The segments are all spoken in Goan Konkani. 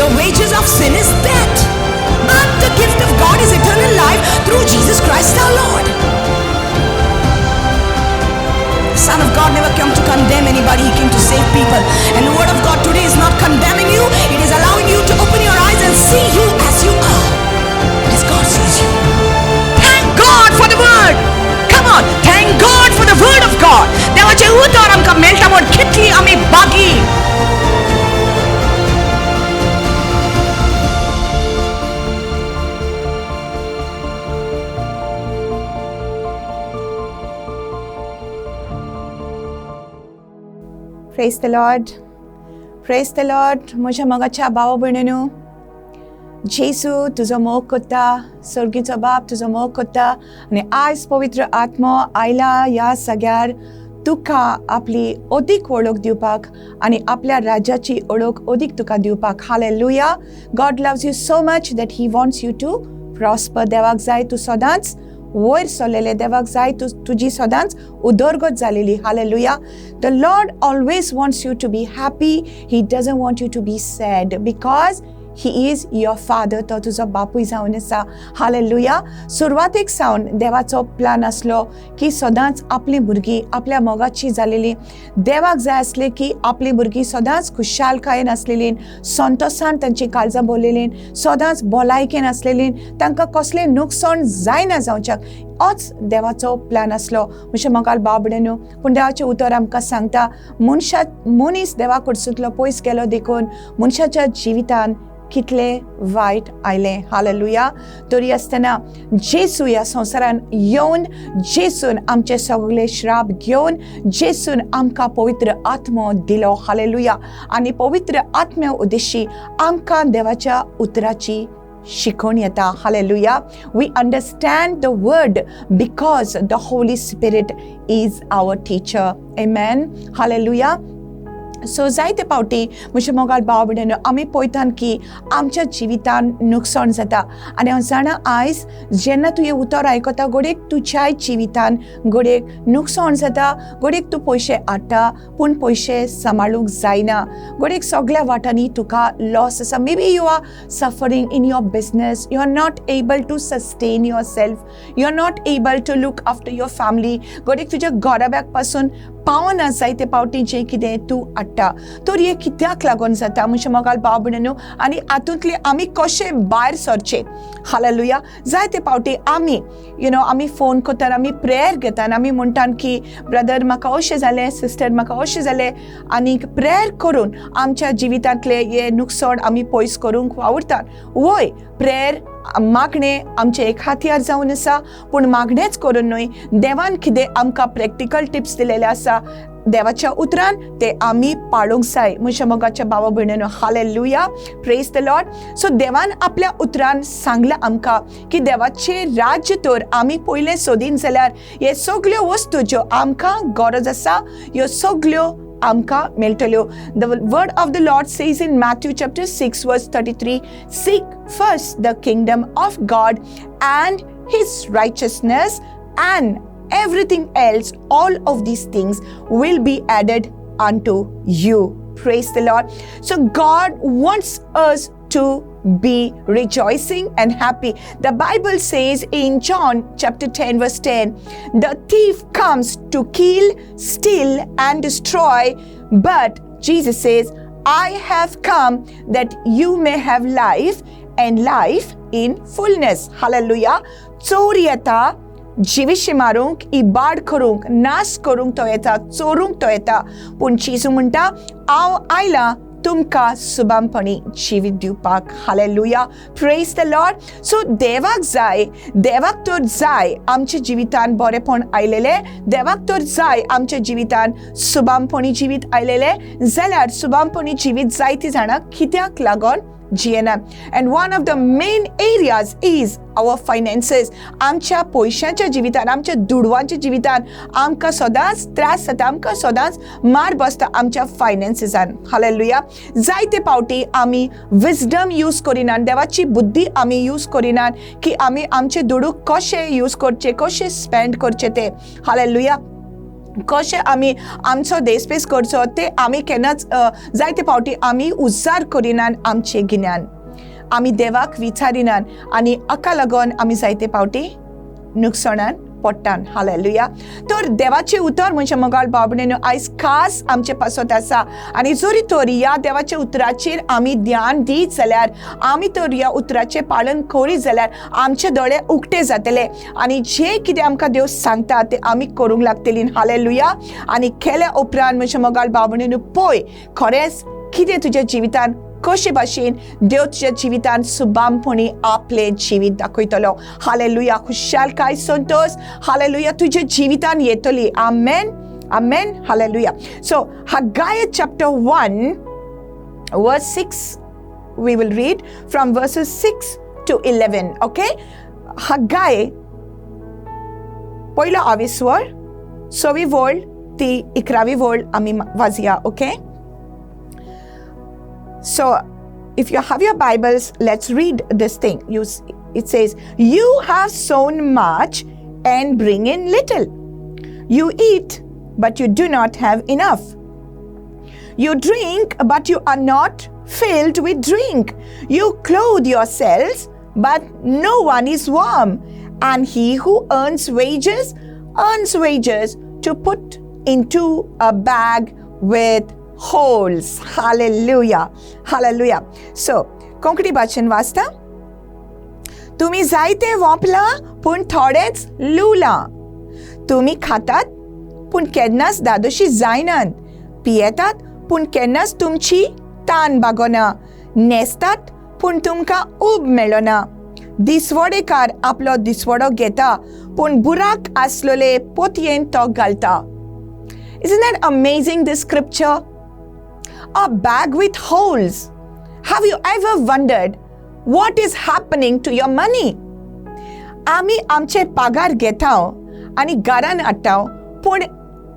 The wages of sin is death, but the gift of God is eternal life through Jesus Christ our Lord. The Son of God never came to condemn anybody, He came to save people. And the Word of God today is not condemning you, it is allowing you to open your eyes and see you as you are, as God sees you. Thank God for the Word. Come on, thank God for the Word of God. देवाचें उतर आमकां मेळटा म्हूण कितली आमी बागी. Praise the Lord. Praise the Lord. म्हज्या मोगाच्या भावा भयणीनो, जेजू तुजो मोग करता, सर्गीचो बाप तुजो मोग करता आनी आयज पवित्र आत्मो आयला ह्या सगळ्यार तुका आपली अदीक वळख दिवपाक आनी आपल्या राज्याची वळख अदीक तुका दिवपाक. Hallelujah. God loves you so much that He wants you to prosper. देवाक जाय तूं सदांच वयर सरलेले, देवाक जाय तूं तुजी सदांच उदरगत जालेली. Hallelujah. The Lord always wants you to be happy. He doesn't want you to be sad because He is your Father. तो तुजो बापूय जावन आसा. हालेलुया. सुरवातेक सावन देवाचो प्लान आसलो की सदांच आपलीं भुरगीं आपल्या मोगाची जालेली. देवाक जाय आसलें की आपलीं भुरगीं सदांच खुशालकायेन आसलेलीं, संतोसान तांची काळजां भरलेलीं, सदांच भलायकेन आसलेलीं, तांकां कसलें नुकसाण जायना जावच्याक. होच देवाचो प्लान आसलो. म्हज्या मोगाल भाव भयणीनो, पूण देवाचें उतर आमकां सांगता, मनशा मनीस देवा कडसूंतलो पयस गेलो देखून मनशाच्या जिवितान कितले वायट आयलें. हालेलुया. तरी आसतना जेजू ह्या संवसारान येवन, जेजून आमचे सगळे श्राप घेवन, जेजून आमकां पवित्र आत्मो दिलो. हालेलुया. आनी पवित्र आत्म्या उद्देशी आमकां देवाच्या उतराची शिकवण येता. Hallelujah. We understand the Word because the Holy Spirit is our teacher. Amen. Hallelujah. So जायते फावटी म्हज्या मोगाळ भाव भयणीनो, आमी पळयतात की आमच्या जिवितान नुकसाण जाता. आनी हांव जाणा, आयज जेन्ना तूं हें उतर आयकता, घडयेक तुज्याय जिवितान घडयेक नुकसाण जाता. घडयेक तूं पयशे हाडटा पूण पयशे सांबाळूंक जायना. घडयेक सगळ्या वाटांनी तुका लॉस आसा. Maybe you are suffering in your business, you are not able to sustain yourself, you are not able to look after your family. घडयेक तुज्या घराब्याक पासून पावना जायते फावटी जें कितें तूं हाडटा. तर हें कित्याक लागून जाता, म्हज्या मोगाळ भाव भयणीनो, आनी हातूंतले आमी कशें भायर सरचें? हालेलुया. जायते फावटी आमी you know आमी फोन करतात, आमी प्रेयर घेतात, आमी म्हणटात की ब्रदर म्हाका अशें जालें, सिस्टर म्हाका अशें जालें, आनी प्रेयर करून आमच्या जिवितांतले हे नुकसाण आमी पयस करूंक वावुरतात. वय, प्रेयर मागणें आमचें एक हातयार जावन आसा, पूण मागणेंच करून न्हय, देवान कितें आमकां प्रॅक्टिकल टिप्स दिलेले आसा देवाच्या उतरान, ते आमी पाळूंक जाय, म्हज्या मोगाच्या भावा भयणीनो. Hallelujah. Praise the Lord. So देवान आपल्या उतरान सांगलां आमकां की देवाचें राज्य तर आमी पयलें सोदीन जाल्यार हे सगल्यो वस्तू ज्यो आमकां गरज आसा, ह्यो सगल्यो आमकां मेळटल्यो. The Word of the Lord says in Matthew chapter 6 verse 33, "Seek first the kingdom of God and His righteousness, and everything else, all of these things will be added unto you." Praise the Lord. So God wants us to be rejoicing and happy. The Bible says in John chapter 10 verse 10, "The thief comes to kill, steal and destroy, but," Jesus says, "I have come that you may have life and life in fullness." Hallelujah. चोर येता जिविशी मारूंक, इबाड करूंक, नाश करूंक तो येता, चोरूंक तो येता, पूण जेजू म्हणटा, हांव आयला तुमकां सुबामपणी जिवीत दिवपाक. Hallelujah. Praise the Lord. So देवाक जाय, देवाक तर जाय आमच्या जिवितान बरेपण आयलेलें. देवाक तर जाय आमच्या जिवितान सुबामपणी जिवीत आयलेलें. जाल्यार सुबामपणी जिवीत जायती जाणां कित्याक लागून जियेना? And one of the main areas is our finances. आमच्या पयशांच्या जिवितान, आमच्या दुडवांच्या जिवितान आमकां सदांच त्रास जाता, आमकां सदांच मार बसता आमच्या फायनान्सीसान. हालेलुया. जायते फावटी आमी विजडम यूज करिनात, देवाची बुद्धी आमी यूज करिनात की आमी आमचे दुडू कशे यूज करचे, कशे स्पेंड करचे ते. हालेलुया. कशें आमी आमचो देसपेस करचो ते आमी केन्नाच जायते फावटी आमी उजार करिनात. आमचें गिन्यान आमी देवाक विचारिनात आनी हाका लागून आमी जायते फावटी नुकसाणान पडटान. हालेलुया. तर देवाचें उतर म्हणजे मोगाळ भाव भयणीनो आयज खास आमचे पासत आसा आनी जरी तर ह्या देवाच्या उतराचेर आमी ध्यान दीत जाल्यार, आमी तर ह्या उतराचें पालन करीत जाल्यार आमचे दोळे उक्ते जातले आनी जें कितें आमकां देव सांगता तें आमी करूंक लागतली. हालेलुया. आनी केल्या उपरांत म्हणजे मोगाळ भाव भयणीनो पळय खरेंच कितें तुज्या जिवितान कशे भाशेन देव तुज्या जिवितान सुबामपणी आपलें जिवीत दाखयतलो. हालेलुया. खुशालकाय, संतोश, हालेलुया, तुज्या जिवितान येतली. आमेन, आमेन, hallelujah. So Haggai chapter 1 verse 6, we will read from verses 6 to 11. Okay, Haggai पयलो आविस्वर सवी वळ ती 11वी वळ आमी वाचया. Okay, so if you have your Bibles, let's read this thing. It says, "You have sown much and bring in little. You eat, but you do not have enough. You drink, but you are not filled with drink. You clothe yourselves, but no one is warm. And he who earns wages, earns wages to put into a bag with holes." Hallelujah. Hallelujah. So, Konkani भाशेन वाचता. तुमी जायते वोंपलां पूण थोडेच लुवलां. तुमी खातात पूण केन्नाच दादोशी जायनात. पियेतात पूण केन्नाच तुमची तान भागना. न्हेसतात पूण तुमकां ऊब मेळना. दिसवडेकार आपलो दिसवडो घेता पूण बुराक आसलेले पोतयेन तो घालता. Isn't that amazing, this scripture? A bag with holes. Have you ever wondered what is happening to your money? आमी आमचे पगार घेता आनी घरान हाडटा पूण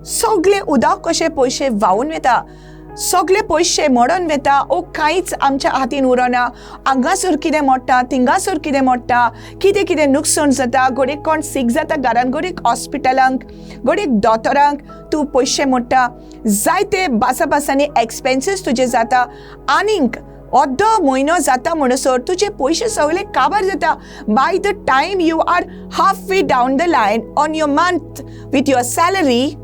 सगळे उदक कशे पयशे व्हांवून वता, सगळे पयशे मोडून वता ओ कांयच आमच्या हातीन उरना. हांगासर कितें मोडटा, थिंगासर कितें मोडटा, कितें कितें नुकसाण जाता. घडये कोण सीक जाता घरान, घडये हॉस्पिटलांक, घडये दोतोरांक तूं पयशे मोडटा. जायते बासा बासांनी एक्सपेन्सीस तुजे जाता आनीक अर्दो म्हयनो जाता म्हणसर तुजे पयशे सगळे काबार जाता. By the time you are half way down the line on your month with your salary,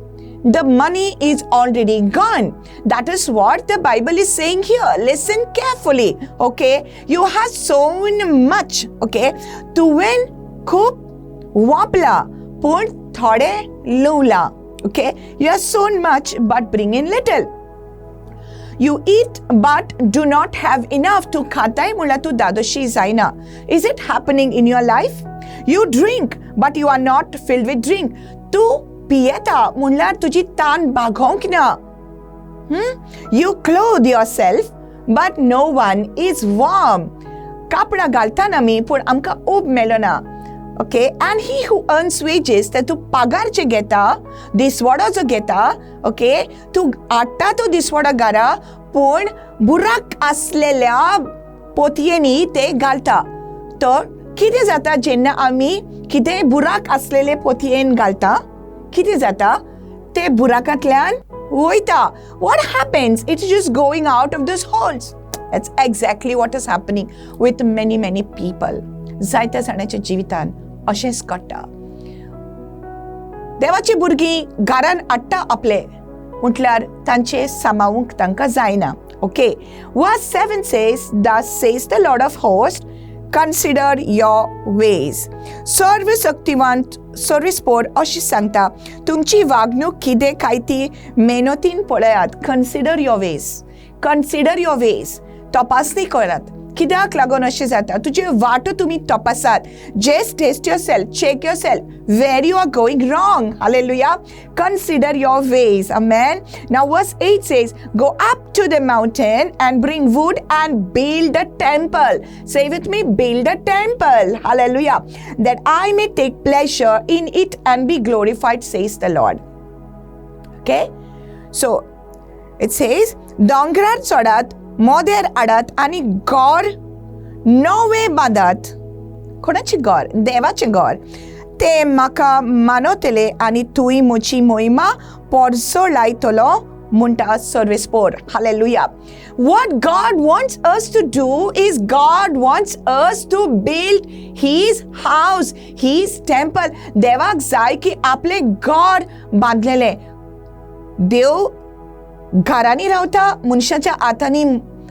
the money is already gone. That is what the Bible is saying here. Listen carefully. Okay, you have sown much. Okay, तुवें खूब वापला पूण थोडे लुवला. Okay, you have sown much but bring in little. You eat but do not have enough. तूं खाताय म्हणल्यार तूं दादोशी जायना. Is it happening in your life? You drink but you are not filled with drink. तूं पियेता म्हणल्यार तुजी तान भागोवंक ना. You clothe yourself but no one is warm. कापडां घालता आमी पूण आमकां ऊब मेळना. Okay, and he who earns wages, ते तूं पगार जे घेता, दिसवडो जो घेता, ओके, तूं हाडटा तो दिसवडो घरा पूण बुराक आसलेल्या पोतयेंनी ते घालता. तर कितें जाता जेन्ना आमी कितेंय बुराक आसलेले पोतयेन घालता? कितें जाता? ते बुराकांतल्यान वयता. What happens? It's just going out of these holes. That's exactly what is happening with many, many people. जायत्या जाणांच्या जिवितान अशेंच घडटा. देवाची भुरगीं घरान हाडटा आपले म्हटल्यार तांचे सांबाळूंक तांकां जायना. Okay, verse 7 says, "Thus says the Lord of host, consider your ways." सर्वशक्तिवंत सर्वेस्पोर अशी सांगता, तुमची वागणूक कितें काय ती मेहनतीन पळयात. Consider your ways, consider your ways. तपासणी करात कित्याक लागून अशें जाता. तुजे वाटो तुमी तपासात. Just test yourself, check yourself where you are going wrong. Hallelujah. Consider your ways. Amen. Now verse 8 says, "Go up to the mountain and bring wood and build a temple." Say with me, "Build a temple." Hallelujah. "That I may take pleasure in it and be glorified, says the Lord." Okay, so it says, दोंगरार चडात, मोदेर हाडात आनी घर नवें बांदात. कोणाचें घर? देवाचें घर. ते म्हाका मानवतले आनी तूंय म्हजी मोहिमा पोरजोळायतलो म्हणटा सर्वेस्पोर. Hallelujah. What God wants us to do is God wants us to build His house, His temple. देवाक जाय की आपले घर बांदलेले. देव घरांनी रावता, मनशाच्या हातांनी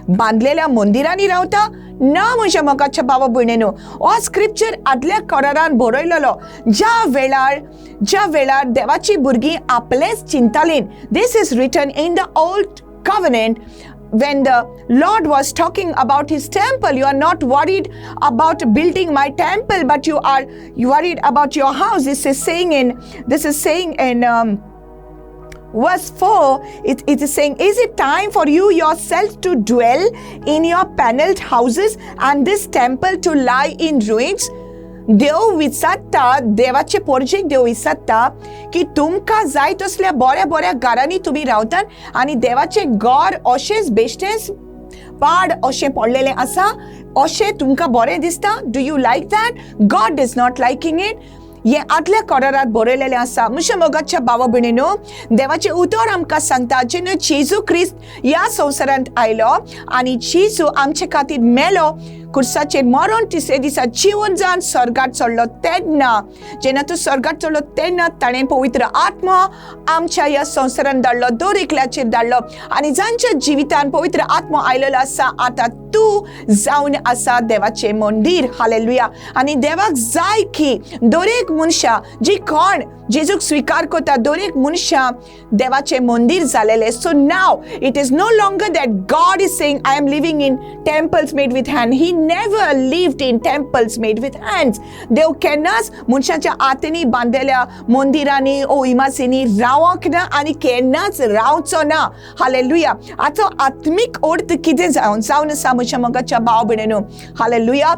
बांदलेल्या मंदिरांनी रावता ना. म्हज्या मोगाच्या बाबा भयणीनो, हो स्क्रिप्चर आदल्या करारान बरयलेलो, ज्या वेळार देवाची भुरगीं आपलेच चिंतालीं. This is written in the old covenant when the Lord was talking about his temple. You are not worried about building my temple, but you are worried about your house. This is saying in verse 4, it is saying, "Is it time for you yourself to dwell in your paneled houses and this temple to lie in ruins?" देव विचारता, देवाचे पोरजेक देव विचारता की तुमकां जाय तसल्या बऱ्या बऱ्या घरांनी तुमी रावतात आनी देवाचें घर अशेंच बेश्टेंच पाड अशें पडलेलें आसा, अशें तुमकां बरें दिसता? Do you like that? God is not liking it. हें आदल्या करारात बरयलेलें आसा. म्हज्या मोगाच्या भावा भयणीनो, देवाचें उतर आमकां सांगता, जेन्ना जेजू क्रिस्त ह्या संवसारांत आयलो आनी जेजू आमचे खातीर मेलो, कुर्साचेर मरोन तिसरे दिसा जिवन जावन स्वर्गात चडलो, तेन्ना जेन्ना तूं स्वर्गात चडलो तेन्ना ताणें पवित्र आत्मा आमच्या ह्या संवसारांत धाडलो, दर एकल्याचेर धाडलो. आनी जांच्या जिवितान पवित्र आत्मा आयलेलो आसा, आतां तूं जावन आसा देवाचें मंदीर. हालेलुया. आनी देवाक जाय की दरेक मनशां जी कोण जेजूक स्विकार करता, दरेक मनशां देवाचें मंदीर जालेलें. So now it is no longer that God is saying, "I am living in temples made with hand." He never lived in temples made with hands. देव केन्नाच मनशाच्या हातांनी बांदलेल्या मंदिरांनी ओ इमासींनी रावंक ना आनी केन्नाच रावचो ना. हालेलुया. आतां आत्मीक अर्थ कितें जावन आसा, म्हज्या मोगाच्या भाव भयणीनो? हालेलुया.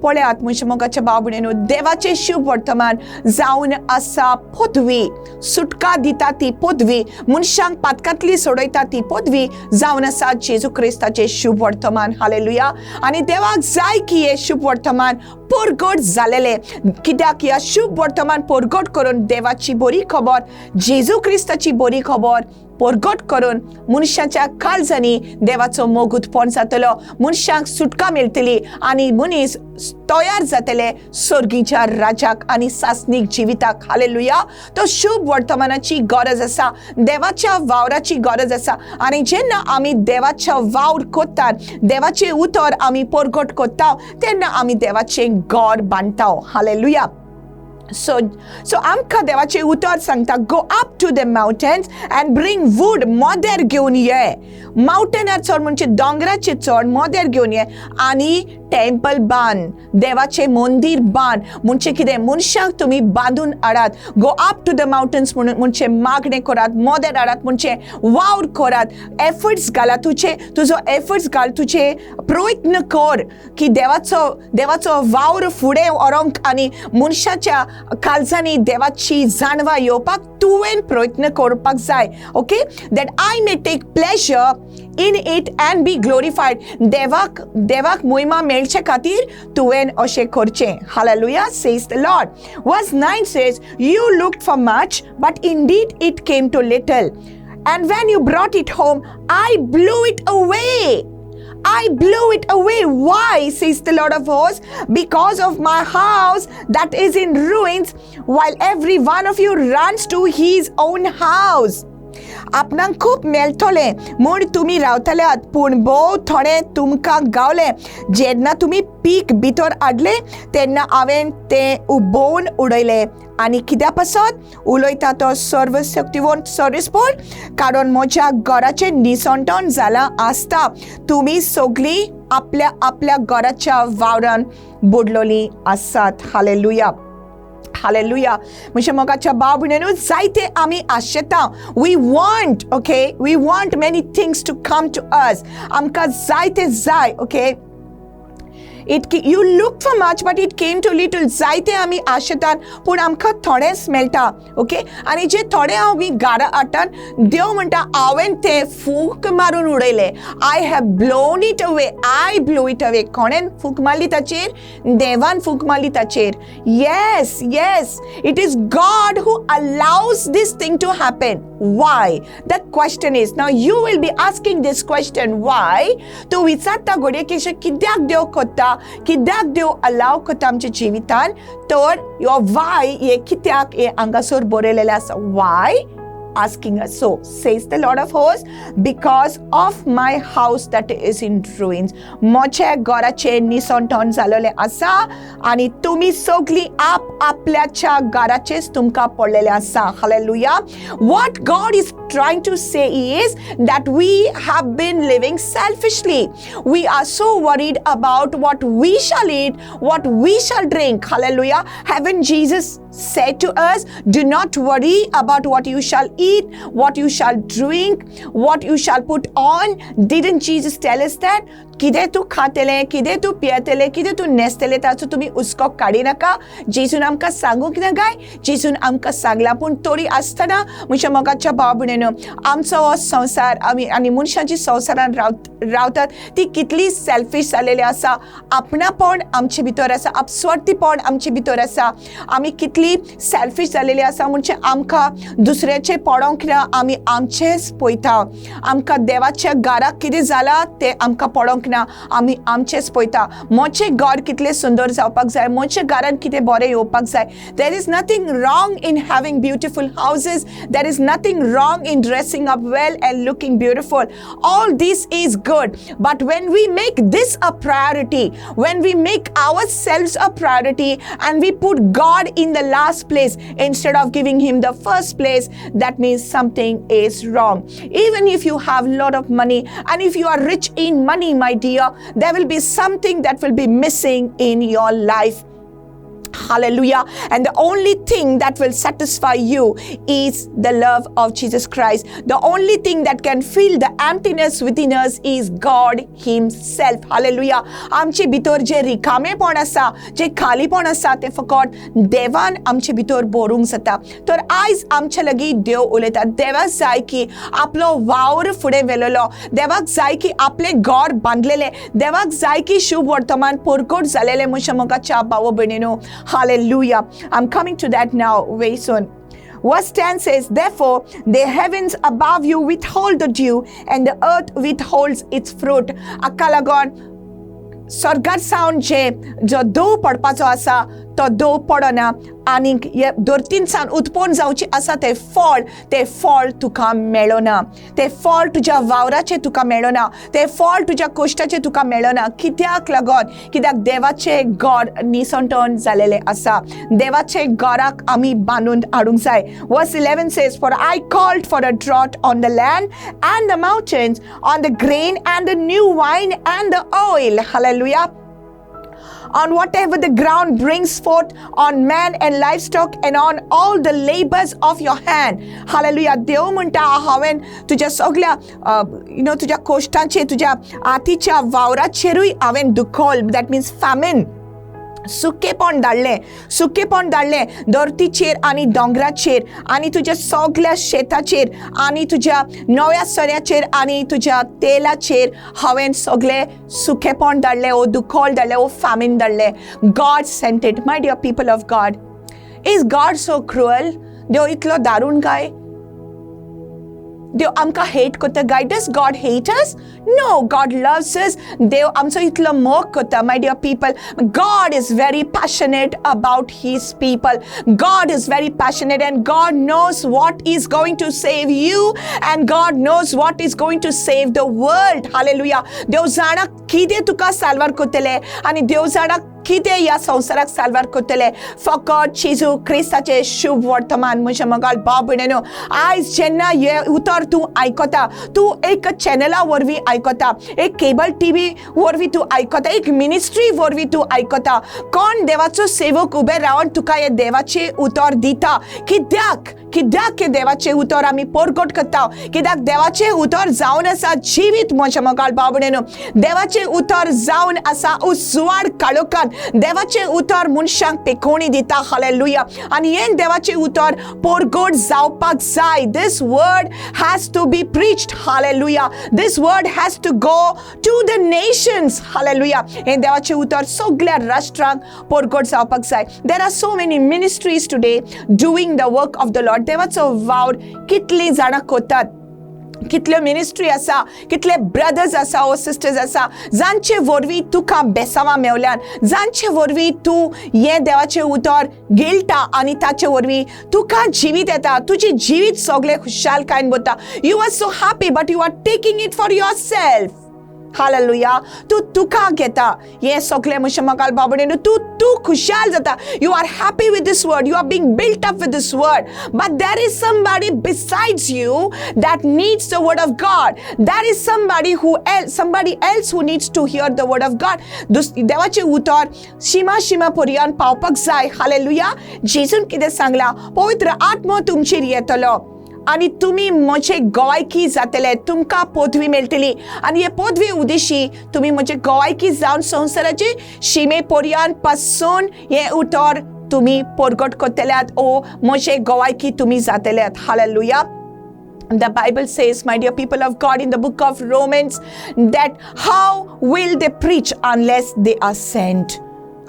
पळयात, म्हज्या मोगाच्या भाव भयणीनो, देवाचें शुभ वर्तमान जावन आसा पदवी, सुटका दिता ती पदवी, मनशांक पातकांतली सोडयता ती पदवी जावन आसा जेजू क्रिस्ताचें शुभ वर्तमान. हालेलुया. आनी देवाक जाय की हें शुभ वर्तमान परगट जालेलें, कित्याक ह्या शुभ वर्तमान परगट करून, देवाची बरी खबर, जेजू क्रिस्ताची बरी खबर परगट करून मनशाच्या काळजांनी देवाचो मोग उत्पन्न जातलो, मनशांक सुटका मेळटली आनी मनीस तयार जातले सर्गीच्या राजाक आनी सासणीक जिविताक. हालेलुया. तो शुभ वर्तमानाची गरज आसा, देवाच्या वावराची गरज आसा. आनी जेन्ना आमी देवाच्या वावर करतात, देवाचें उतर आमी परगट करता, तेन्ना आमी देवाचें घर बांदता. हालेलुया. So आमकां देवाचें उतर सांगता, "Go up to the mountains and bring wood." मदेर घेवन ये. मावंटनार चड म्हणजे दोंगराचेर चड, मदेर घेवन ये आनी टेम्पल बांद, देवाचें मंदीर बांद. म्हणजे कितें? मनशांक तुमी बांदून हाडात. "Go up to the mountains" म्हणून म्हणजे मागणें करात, मदेर हाडात म्हणजे वावर करात, एफर्ट्स घालात, तुजे तुजो एफर्ट्स घाल, तुजे प्रयत्न कर की देवाचो वावर फुडें व्हरोंक आनी मनशाच्या काळजांनी देवाची जाणवा येवपाक तुवें प्रयत्न करपाक जाय. Okay, "that I may take pleasure in it and be glorified." देवाक मोहिमा मेळचे खातीर तुवें अशें करचें. Hallelujah, says the Lord. Verse 9 says, "You looked for much, but indeed it came to little. And when you brought it home, I blew it away. I blew it away. Why?" says the Lord of hosts. "Because of my house that is in ruins, while every one of you runs to his own house." आपणाक खूब मेळटलें म्हूण तुमी रावतल्यात, पूण भोव थोडें तुमकां गावलें. जेन्ना तुमी पीक भितर हाडलें तेन्ना हांवें तें उबोवन उडयलें. आनी कित्या पासत, उलयता तो सर्वशक्तिवंत सर्वेस्पोर? कारण म्हज्या घराचें निसंटण जालां आसता, तुमी सगळीं आपल्या आपल्या घराच्या वावरान बुडलोलीं आसात. Hallelujah, hallelujah. म्हज्या मोगाच्या भाव भयणीनो, जायते आमी आशेता. We want, okay, we want many things to come to us. आमकां जायते जाय. Okay. It you look for much but it came to little. जायते आमी आशेतात पूण आमकां थोडेंच मेळटा, ओके. आनी जे थोडे आमी घरा हाडटात, देव म्हणटा हांवें तें फूक मारून उडयलें. I have blown it away. I blew it away. कोणेन फूक मारली ताचेर? देवान फूक मारली ताचेर. Yes, it is God who allows this thing to happen. Why? The question is, now you will be asking this question, why? तूं विचारता घडये की अशें कित्याक देव करता, कित्याक देव अलाव करता आमच्या जिवितान. तर यो वाय, हे कित्याक हे हांगासर बरयलेलें आसा. Why asking us? So says the Lord of hosts, because of my house that is in ruins. म्हज्या घराचें निसणटण जालेलें आसा आनी तुमी सगळीं आप आपल्याच्या घराचेच तुमकां पडलेलें आसा. Hallelujah. What God is trying to say is that we have been living selfishly. We are so worried about what we shall eat, what we shall drink. Hallelujah. Haven't Jesus said to us, do not worry about what you shall eat, what you shall drink, what you shall put on? Didn't Jesus tell us that? कितें तूं खातलें, कितें तूं पियेतलें, कितें तूं न्हेसतलें, ताचो तुमी हुस्को काडी नाका. जेजून आमकां सांगूंक ना काय? जेजून आमकां सांगलां. पूण तरी आसतना म्हज्या मोगाच्या भाव भयणीनो, आमचो हो संवसार, आमी आनी मनशांची संवसारान रावतात ती कितली सेल्फीश जालेली आसा. आपणापण आमचे भितर आसा, आपस्वार्थीपण आमचे भितर आसा. आमी कितली सेल्फीश जालेली आसा म्हणजे आमकां दुसऱ्याचें पडोंक ना, आमी आमचेंच पळयता. आमकां देवाच्या घराक कितें जालां तें आमकां पडोंक ना, आमी आमचेंच पळयता. म्हजें घर कितलें सुंदर जावपाक जाय, म्हज्या घरान कितें बरें येवपाक जाय. There is nothing wrong in having beautiful houses. There is nothing wrong in dressing up well and looking beautiful. All this is good. But when we make this a priority, when we make ourselves a priority and we put God in the last place instead of giving Him the first place, that means something is wrong. Even if you have a lot of money and if you are rich in money, my dear, there will be something that will be missing in your life. Hallelujah. And the only thing that will satisfy you is the love of Jesus Christ. The only thing that can fill the emptiness within us is God Himself. Hallelujah. आमचे भितर जे रिकामेपण आसा, जे खालीपण आसा, तें फकत देवान आमचे भितर भरूंक जाता. तर आयज आमचे लागीं देव उलयता. देवाक जाय की आपलो वावर फुडें व्हेलेलो, देवाक जाय की आपलें घर बांदलेलें, देवाक जाय की शुभ वर्तमान परगट जालेलें. म्हज्या मोगाच्या भाव भयणीनो, hallelujah. I'm coming to that now very soon. Verse 10 says, "Therefore, the heavens above you withhold the dew, and the earth withholds its fruit." हाका लागून स्वर्गार सावन जे जो दव पडपाचो आसा तो दव पडना आनीक हे धरतीन सावन उत्पन्न जावचें आसा तें फळ, तें फळ तुका मेळना. तें फळ तुज्या वावराचें तुका मेळना, तें फळ तुज्या कश्टाचें तुका मेळना. कित्याक लागून? कित्याक देवाचें घर निसंटन जालेलें आसा. देवाचें घराक आमी बांदून हाडूंक जाय. Verse 11 says, "For I called for a drought on the land and the mountains, on the grain and the new wine and the oil." Hallelujah. "On whatever the ground brings forth, on man and livestock, and on all the labors of your hand." Hallelujah. देव म्हणटा, हांवें तुज्या सगल्या you know तुज्या कश्टांचेर, तुज्या हातीच्या वावराचेरूय हांवें दुखोल, that means famine, सुकेपण धाडलें, सुकेपण धाडलें धरतीचेर आनी दोंगराचेर आनी तुज्या सगल्या शेताचेर आनी तुज्या नव्या सोऱ्याचेर आनी तुज्या तेलाचेर हांवें सगळें सुकेपण धाडलें, ओ दुखोल धाडलें, ओ फॅमीन धाडलें. God sent it. My dear people of God, is God so cruel? देव इतलो दारूण काय? देव आमकां हेट करता काय? Does God hate us? No, God loves us. देव आमचो इतलो मोग करता. My dear people, God is very passionate about His people. God is very passionate and God knows what is going to save you and God knows what is going to save the world. Hallelujah. देव जाणा कितें तुका साल्वार करतले आनी देव जाणा. कितें ह्या संवसाराक साल्वार करतले? फकत जेजू क्रिस्ताचें शुभ वर्तमान. म्हज्या मोगाळ भाव भयणीनो, आयज जेन्ना हें उतर तूं आयकता, तूं एक चॅनला वरवीं आयकता, एक केबल टीव्ही वरवीं तूं आयकता, एक मिनिस्ट्री वरवीं तूं आयकता, कोण देवाचो सेवक उबे रावन तुका हें देवाचें उतर दिता. कित्याक? कित्याक हें देवाचें उतर आमी परगट करता? कित्याक देवाचें उतर जावन आसा जिवीत. म्हज्या मोगाळ भाव भयणीनो, देवाचें उतर जावन आसा उजवाड काळोखान. देवाचें उतर मनशांक पेकोवणी दिता. हालेलुया. आनी हें देवाचें उतर परगट जावपाक जाय. This word has to be preached. Hallelujah. This word has to go to the nations. Hallelujah. हें देवाचें उतर सगळ्या राष्ट्रांक परगट जावपाक जाय. There are so many ministries today doing the work of the Lord. देवाचो वावर कितलीं जाणां करतात, कितल्यो मिनिस्ट्री आसा, कितले ब्रदर्स आसा ओ सिस्टर्स आसा, जांचे वरवीं तुका बेसांवां मेवल्यान, जांचे वरवीं तूं हें देवाचें उतर गिळटा आनी ताचे वरवीं तुका जिवीत येता. तुजी जिवीत सगळें खुशालकायेन भरता. You are so happy, but you are taking it for yourself. Hallelujah. तूं तुका घेता हें सगळें. म्हज्या मोगाळ भाव, तूं तूं खुशाल जाता. You are happy with this word, you are being built up with this word, but there is somebody besides you that needs the word of God. There is somebody else who needs to hear the word of God. देवाचें उतर शिमा शिमा पर्यंत पावपाक जाय. हालेलुया. जेजून कितें सांगलां? पवित्र आत्मो तुमचेर येतलो आनी तुमी म्हजे गोवायकी जातले. तुमकां पदवी मेळटली आनी हे पदवी उद्देशी तुमी म्हजे गोवायकी जावन संवसाराचे शिमे पर्यंत पासून हें उतर तुमी परगट करतल्यात ओ म्हजे गोवायकी तुमी जातल्यात. Hallelujah. The Bible says, my dear people of God, in the book of Romans, that how will they preach unless they are sent?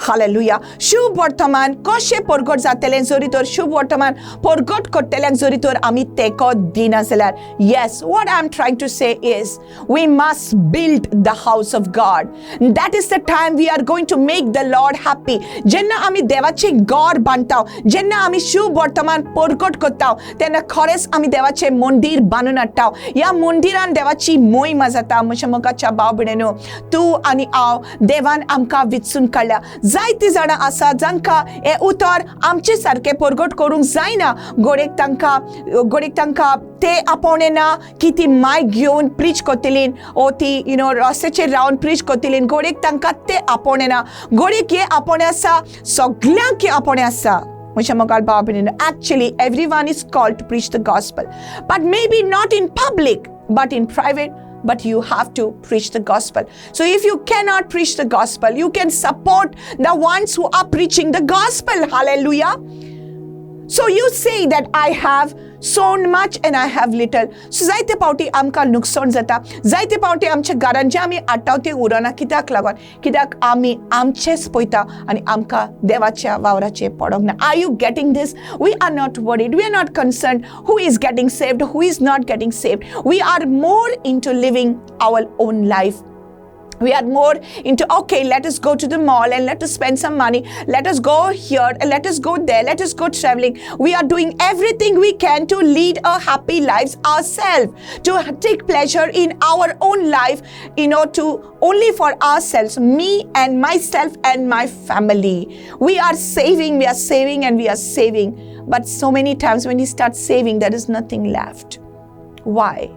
Hallelujah. शुभ वर्तमान कशें परगट जातलें जरी तर शुभ वर्तमान परगट करतल्यांक जरी तर आमी तेंको दिना जाल्यार? Yes, what I am trying to say is we must build the house of God. That is the time we are going to make the Lord happy. जेन्ना आमी देवाचें घर बांदता, जेन्ना आमी शुभ वर्तमान परगट करता, तेन्ना खरेंच आमी देवाचें मंदीर बांदून हाडटा. ह्या मंदिरान देवाची मोहिमा जाता. म्हज्या मोगाच्या भाव भयणीनो, तूं आनी हांव देवान आमकां विचून काडल्या. जायतीं जाणां आसा जांकां हें उतर आमचे सारकें परगट करूंक जायना. गोडेक तांकां ते आपोवणें ना की ती मायक घेवन प्रीच करतली ओ ती you know रस्त्याचेर रावन प्रीच करतली. गोडेक तांकां ते आपोवणें ना. गोडेक हें आपोवणें आसा, सगल्यांक हें आपोवणें आसा. म्हज्या मोगाळ भाव भयणीनो, actually everyone is called to preach the gospel, but maybe not in public, but in private, but you have to preach the gospel. So if you cannot preach the gospel, you can support the ones who are preaching the gospel. Hallelujah. So you say that I have sown much and I have little. So जायते पावटी आमकां लुकसाण जाता. जायते पावटी आमच्या घरान जे आमी हाडटा तें उरना. कित्याक लागून? कित्याक आमी आमचेच पळयता आनी आमकां देवाच्या वावराचें पडोंक ना. Are you getting this? We are not worried, we are not concerned who is getting saved, who is not getting saved. We are more into living our own life. We are more into, okay, let us go to the mall and let us spend some money, let us go here and let us go there, let us go traveling. We are doing everything we can to lead a happy lives ourselves, to take pleasure in our own life, to only for ourselves, me and myself and my family. We are saving, we are saving and we are saving, but so many times when you start saving, there is nothing left. Why?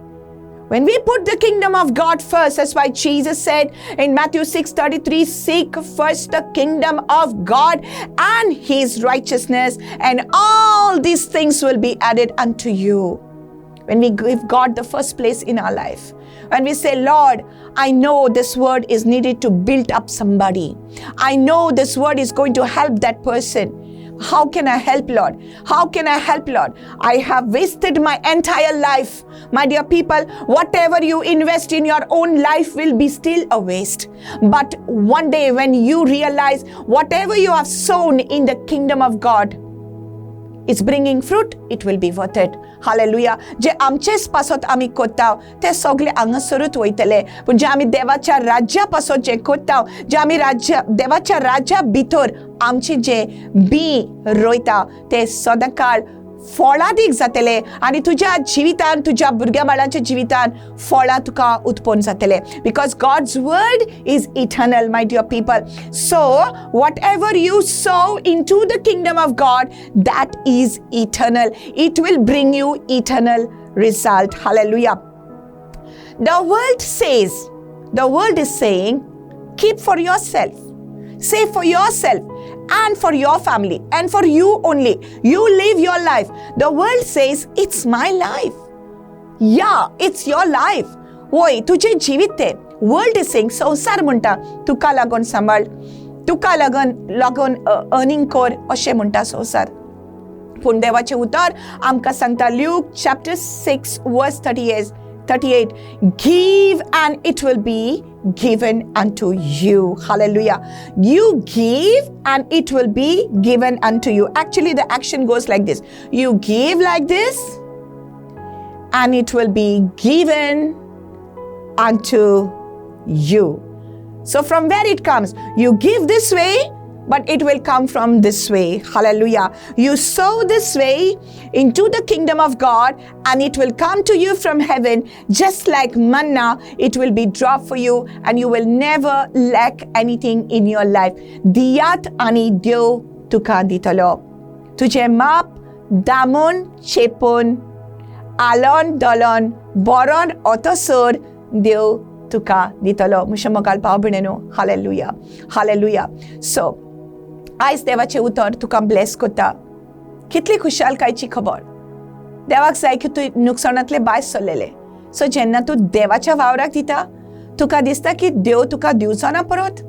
When we put the kingdom of God first, that's why Jesus said in Matthew 6:33, "Seek first the kingdom of God and his righteousness, and all these things will be added unto you." When we give God the first place in our life, when we say, "Lord, I know this word is needed to build up somebody. I know this word is going to help that person. How can I help, Lord? How can I help, Lord? I have wasted my entire life." My dear people, whatever you invest in your own life will be still a waste. But one day when you realize whatever you have sown in the kingdom of God is bringing fruit, it will be worth it. Hallelujah. जे आमचेच पासत आमी करता ते सगळे हांगासरूच वयतले, पूण जे आमी देवाच्या राज्या पासत जे करता, जे आमी राज्य देवाच्या राज्या भितर आमचे जे बी रोयता, ते सदांकाळ फळादीक जातले आनी तुज्या जिवितान, तुज्या भुरग्या बाळांच्या जिवितान फळां तुका उत्पन्न जातले, because God's word is eternal, my dear people. So whatever you sow into the kingdom of God, that is eternal. It will bring you eternal result. Hallelujah. The world says, the world is saying, keep for yourself, save for yourself and for your family and for you only. You live your life. The world says, it's my life. Yeah, it's your life. वय, तुजें जिवीत तें. वर्ल्ड is saying, संवसार म्हणटा, तुका लागून सांबाळ, तुका लागून लागून अर्निंग कर, अशें म्हणटा संवसार. पूण देवाचें उतर आमकां सांगता, Luke chapter 6 verse 38, "Give and it will be given unto you." Hallelujah. You give and it will be given unto you. Actually, the action goes like this: you give like this and it will be given unto you. So, from where it comes? You give this way, but it will come from this way. Hallelujah. You sow this way into the kingdom of God, and it will come to you from heaven, just like manna. It will be dropped for you, and you will never lack anything in your life. दियात आणि देव तुका दितलो. तुझे माप दामून चेपून, आलोन दलोन, बरोन ओतोसर देव तुका दितलो. म्हज्या मोगाळ भाव भयणीनो, हालेलुया, हालेलुया. सो आयज देवाचें उतर तुका ब्लेस करता. कितली खुशालकायची खबर! देवाक जाय की तूं नुकसाणांतले भायर सरलेले. सो जेन्ना तूं देवाच्या वावराक दिता, तुका दिसता की देव तुका दिवचो ना परत?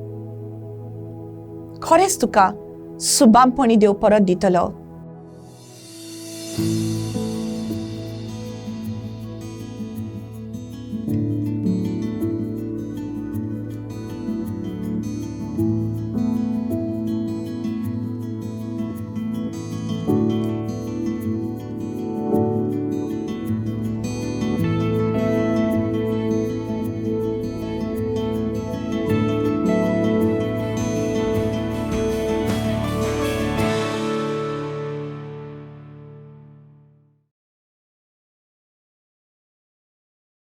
खरेंच तुका सुबामपणी देव परत दितलो.